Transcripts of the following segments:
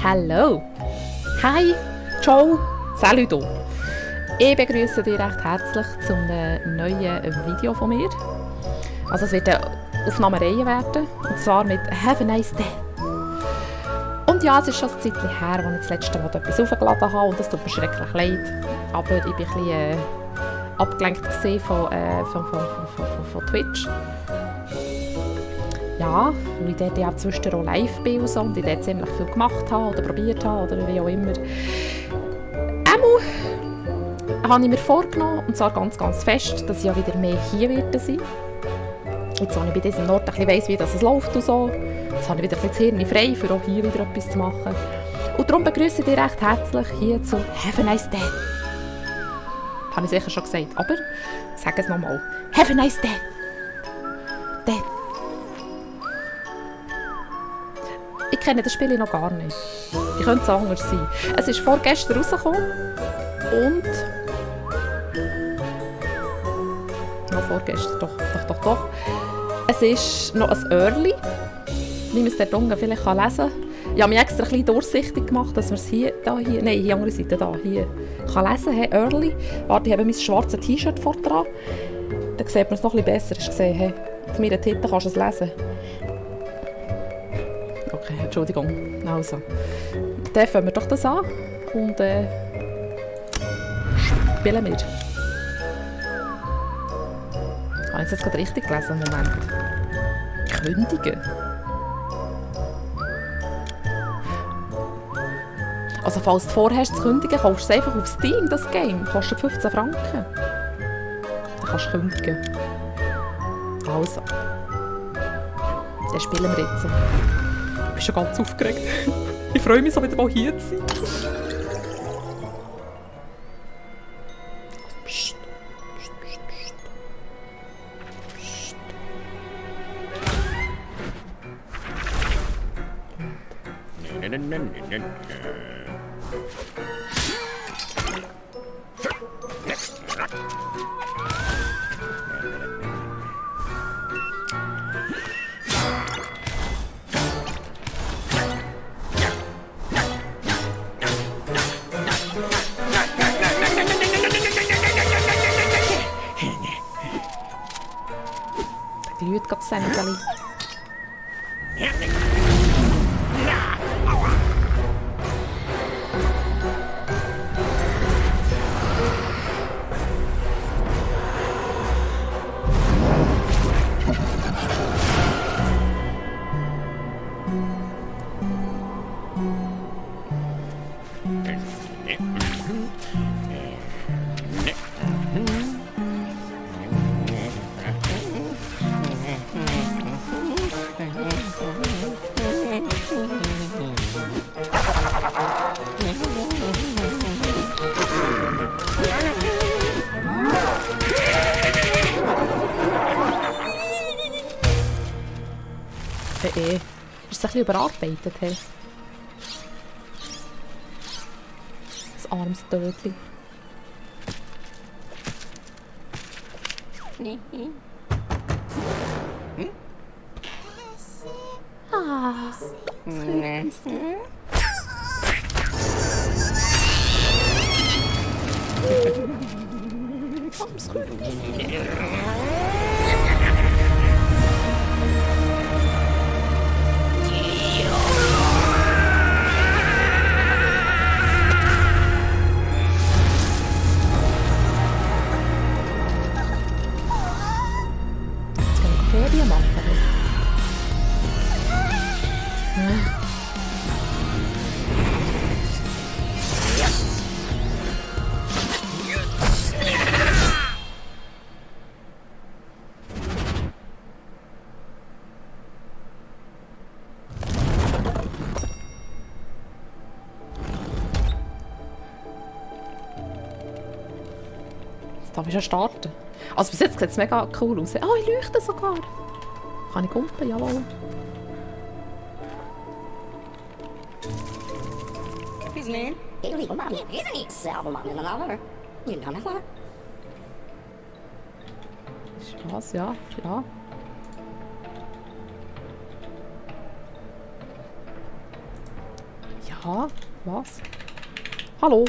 Hallo! Hi! Ciao! Salut! Ich begrüße dich recht herzlich zu einem neuen Video von mir. Also es wird eine Aufnahmereihe werden, und zwar mit «Have a nice day». Und ja, es ist schon ein Zeitchen her, als ich das letzte Mal etwas aufgeladen habe, und das tut mir schrecklich leid. Aber ich war ein bisschen abgelenkt von Twitch. Ja, weil ich dort ja zwischendurch auch live bin und so, und ich dort ziemlich viel gemacht habe oder probiert habe oder wie auch immer. Habe ich mir vorgenommen, und zwar ganz, ganz fest, dass ich ja wieder mehr hier werde sein. Jetzt, als ich bei diesem Ort ein bisschen weiss, wie das läuft und so, jetzt habe ich wieder ein bisschen das Hirn frei, für auch hier wieder etwas zu machen. Und darum begrüße ich dich recht herzlich hier zu «Have a nice day». Das habe ich sicher schon gesagt, aber ich sage es nochmal. «Have a nice day». Day. Ich kenne das Spiel noch gar nicht. Ich könnte es anders sein. Es ist vorgestern rausgekommen und... noch vorgestern, doch. Es ist noch ein Early, wie man es dort unten vielleicht lesen kann. Ich habe mich extra ein bisschen durchsichtig gemacht, dass man es hier, die andere Seite hier kann lesen kann. Hey, Early. Warte, ich habe mein schwarzes T-Shirt vor dran. Dann sieht man es noch ein bisschen besser. Hast du gesehen, hey, auf meinen Titeln kannst du es lesen. Okay, Entschuldigung. Also, dann fangen wir doch das an und spielen wir. Habe ich jetzt gerade richtig gelesen? Moment. Kündigen? Also falls du vorhast zu kündigen, kaufst du es einfach auf Steam, das Game. Kostet 15 Franken. Dann kannst du kündigen. Also. Dann spielen wir jetzt. Ich bin schon ganz aufgeregt. Ich freue mich so, wieder mal hier zu sein. Psst. Die Leute gab es eigentlich. Ist es ein bisschen überarbeitet? Hey? Das armes Tödli. Ah. Ferien machen. Jetzt darf ich schon starten. Also bis jetzt sieht es mega cool aus. Oh, ich leuchte sogar. Kann ich kumpen? Jawohl. His name? Illegal money. Isn't he? Sell money in another. You know what? Was? Ja, ja. Ja, Ja, was? Hallo?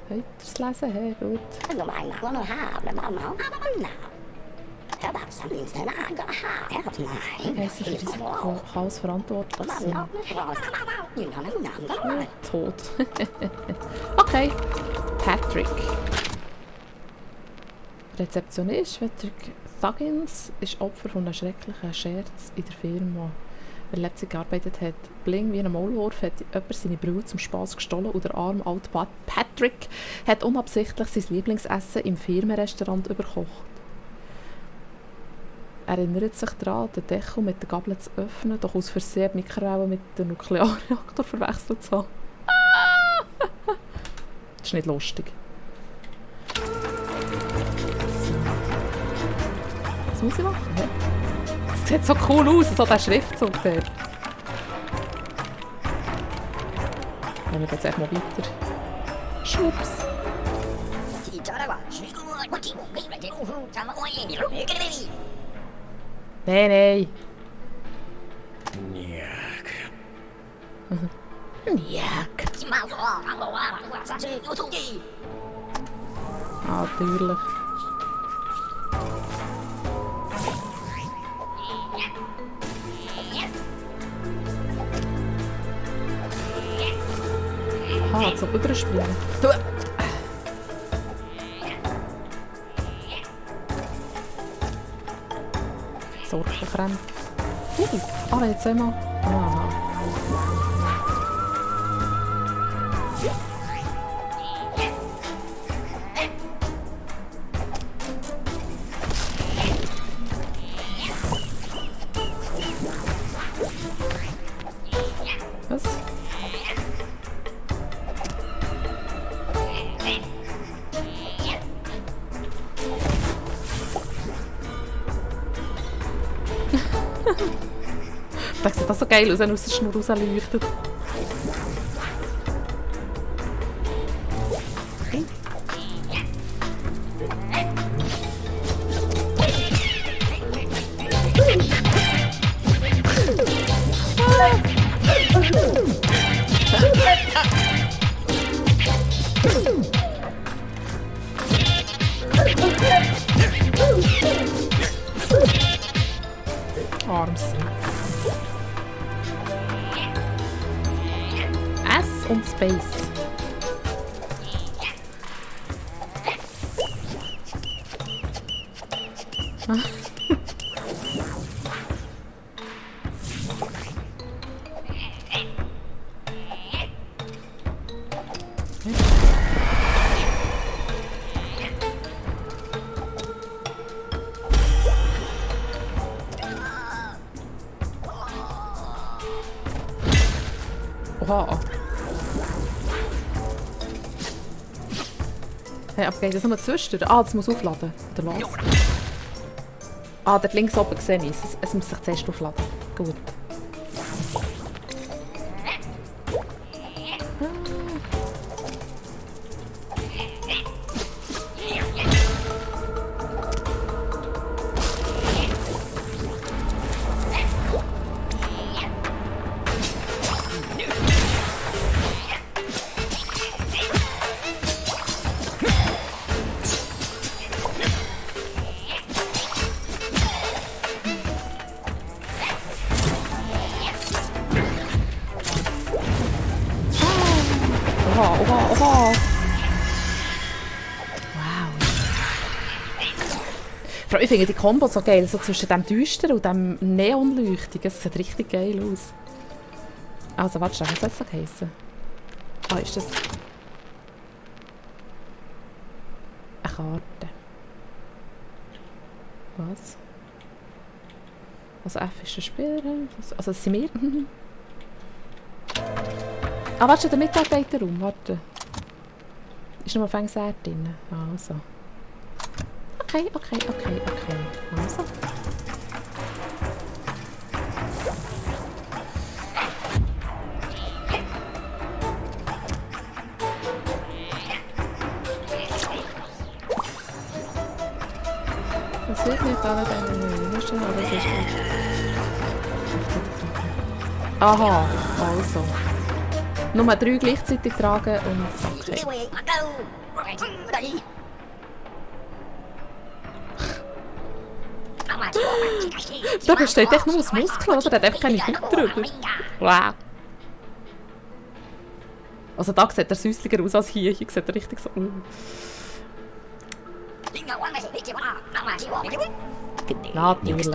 Weiter das Lesen, hey, gut. Hey, sie für dieses Chaos verantwortlich sind. Tot. Okay. Patrick. Rezeptionist Patrick Thuggins ist Opfer von einem schrecklichen Scherz in der Firma. Er letztlich gearbeitet hat. Bling wie ein Maulwurf hat jemand seine Brille zum Spass gestohlen und der arme alte Patrick hat unabsichtlich sein Lieblingsessen im Firmenrestaurant überkocht. Er erinnert sich daran, den Deckel mit der Gabel zu öffnen, doch aus Versehen die Mikrowelle mit dem Nuklearreaktor verwechselt zu haben. Das ist nicht lustig. Was muss ich machen? Das sieht so cool aus, so der Schriftzug dort. Gehen wir jetzt einfach mal weiter. Schwupps. Nein, nein. Niak. Niak. Ah, natürlich. Ah, zum Überspringen. Du. Sorgenfremd. Ah, jetzt einmal. Aha. Was? Das sieht das so geil aus, wenn aus der Schnur rausleuchtet. Arms. S und Space. Oha. Hey, aber geht das nur zwischen? Ah, das muss aufladen. Oder was? Ah, dort links oben sehe ich es. Es muss sich zuerst aufladen. Gut. Oha, oha, oha. Wow. Vor allem, ich finde die Kombo so geil, so zwischen dem Düsteren und dem Neonleuchtigen. Es sieht richtig geil aus. Also, warte, was soll das so heissen? Ah, ist das... eine Karte. Was? Also F ist der Spieler. Also das sind wir. Ah, warte, schon der Mitarbeiterraum. Warte. Ist noch mal Fängsehr drin. Also. Okay. Also. wird nicht alle deine Mühe, aber es ist gut. Aha, also. Nur 3 gleichzeitig tragen und okay. Da besteht echt nur aus Muskeln, oder? Der hat einfach keine Haut drüber. Wow. Also da sieht er süßlicher aus als hier. Hier sieht er richtig so... Natürlich.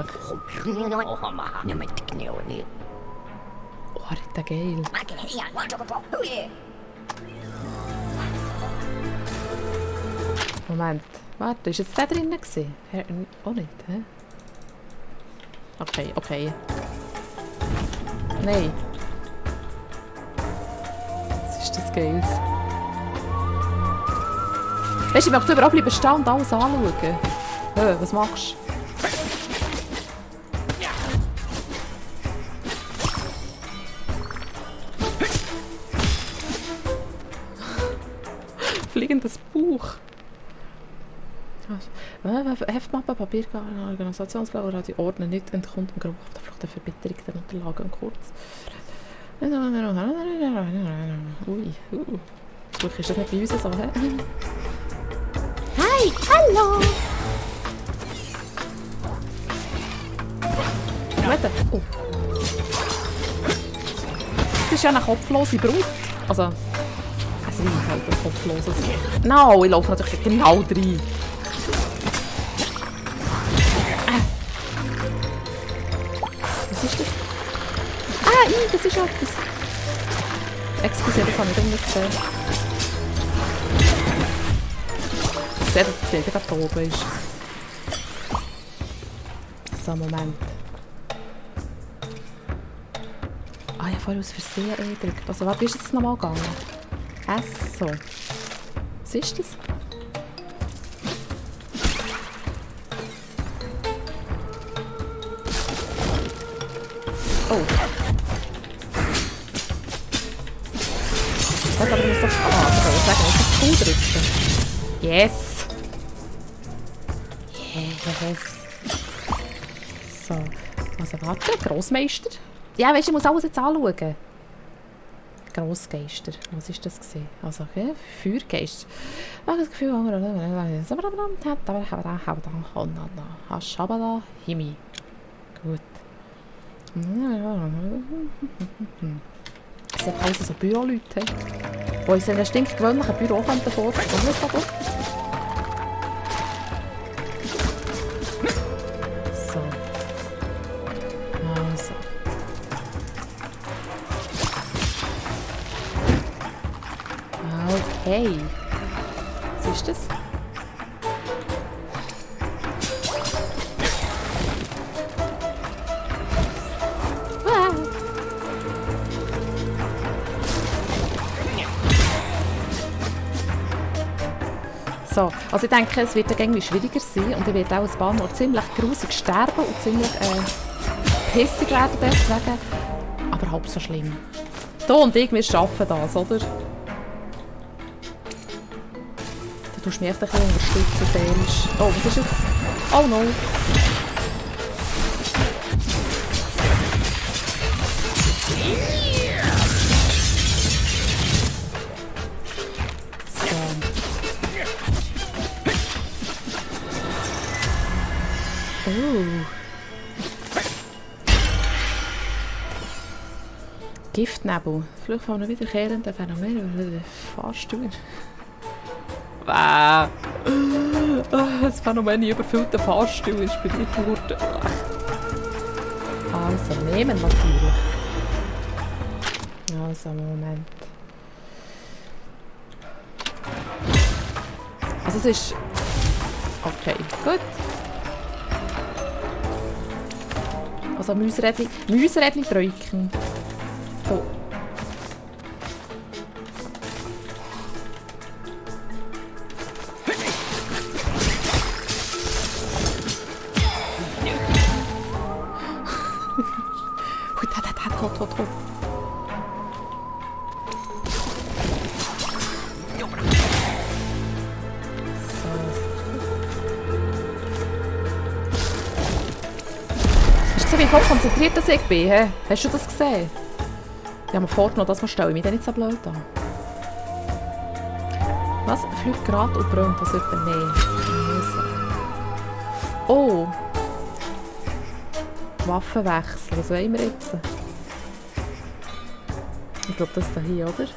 Oh, Alter, geil. Moment. Warte, ist jetzt der drinnen gewesen? Auch nicht, hä? Okay, okay. Nein. Was ist das Geiles? Weißt du, ich möchte überall bleiben stehen und alles anschauen. Was machst du? Fliegendes Buch. Heftmappe, Papiergarten, Organisationslage, die Ordner nicht entkommt im Geruch auf der Flucht der Verbitterung der Unterlagen und kurz. Ui, Buch ist das nicht bei uns so, hä? Hi, hallo! Warte, oh. Das ist ja eine kopflose Brut. Also, es riecht halt ein kopfloses. No, ich laufe natürlich genau rein. Was ist das? Ah, das ist etwas. Excuse, das habe ich nicht gesehen. Ich sehe, dass das Bild gerade da oben ist. So, Moment. Ah, ich habe vorher aus Versehen gedrückt. Also, was ist jetzt nochmal gegangen? So. Was ist das? Oh. Das aber muss doch... Ah, okay, ich sage, ich muss drücken. Yes! Yes! So. Also, warte. Grossmeister. Ja, weißt du, ich muss alles jetzt anschauen. Grossgeister. Was war das gewesen? Also, okay, Feuergeist. Ich habe das Gefühl, Himi. Gut. Es sind alles so Büroleute, die uns in einem stinkgewöhnlichen Büro vorstellen könnten. So. Also. Okay. Was ist das? Ah. So, also ich denke, es wird irgendwie schwieriger sein und ich werde auch ein paar Mal ziemlich grusig sterben und ziemlich pissig werden deswegen. Aber halb so schlimm. Du und ich, wir schaffen das, oder? Du musst mich echt ein bisschen unterstützen, seelisch. Oh, was ist jetzt? Oh no. So. Giftnebel. Flucht von einem wiederkehrenden Phänomen. Fahrstuhl. Das Phänomen überfüllter Fahrstuhl inspiriert wurde. Also, nehmen natürlich. Also, Moment. Also, es ist... Okay, gut. Also, Mäuserädchen drücken. Oh. Tot. voll konzentriert, dass ich bin. He? Hast du das gesehen? Ich habe mir vorgenommen, dass wir stelle ich mich dann nicht so blöd an. Was? Fliegt gerade und brennt was über? Nein. Oh. Waffenwechsel. Was wollen wir jetzt? Ich glaube, das ist hier, oder? Kann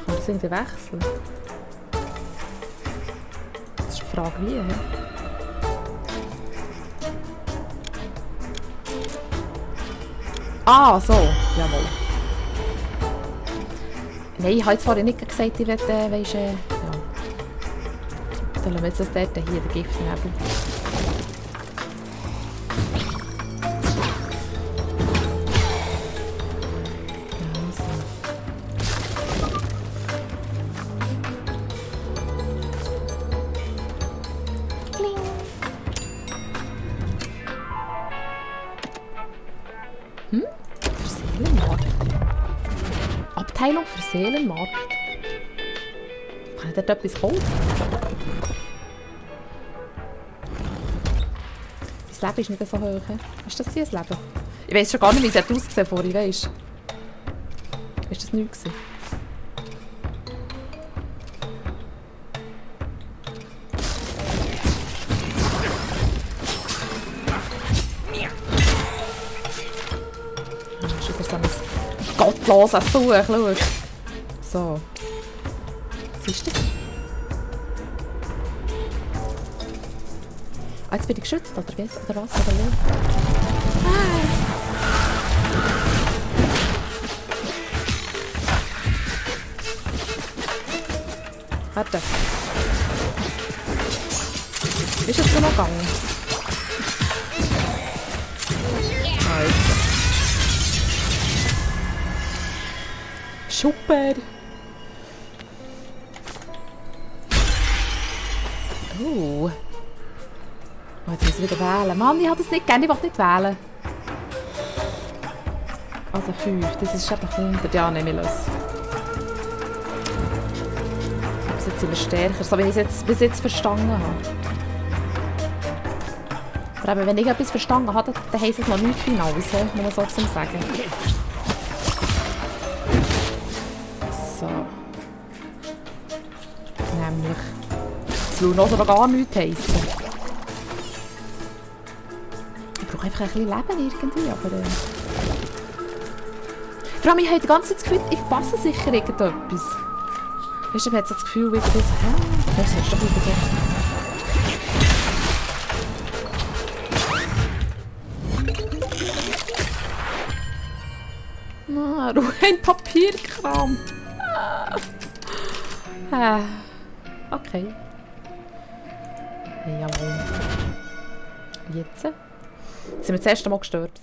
man das irgendwie wechseln? Das ist die Frage, wie, he? Ah, so. Jawohl. Nein, ich habe jetzt vorhin nicht gesagt, ich will, weisst ja. Dann lassen wir jetzt das dort hier, den Giftnebel. Seelenmarkt. Abteilung für Seelenmarkt. Kann ich dort etwas kaufen? Das Leben ist nicht so hoch. Ist das hier das Leben? Ich weiss schon gar nicht, wie es hat ausgesehen vorhin, weisst du? Ist das nichts gewesen? Gottloses Tuch, schau. So. Was ist das? Ah, jetzt bin ich geschützt, oder was? Oder was? Oder nicht? Warte. Ist es so noch gegangen? Also. Super! Oh. Jetzt muss ich wieder wählen. Mann, ich habe das nicht gerne, ich will nicht wählen. Also 5, das ist einfach 100. Ja, nehme ich los. Das ist jetzt immer stärker, so wie ich es jetzt bis jetzt verstanden habe. Aber eben, wenn ich etwas verstanden habe, dann heisst es noch nichts Finales, muss man so zum sagen. So. Nämlich. Das will noch gar nichts heissen. Ich brauche einfach ein bisschen Leben irgendwie, aber... Vor allem, ich habe die ganze Zeit das Gefühl, ich passe sicher irgendetwas. Weißt du, man hat so das Gefühl, wieder das... Das ist doch wieder so. Ah, Ruhe in Papierkram. Okay. Jawohl. Jetzt? Jetzt sind wir das erste Mal gestört.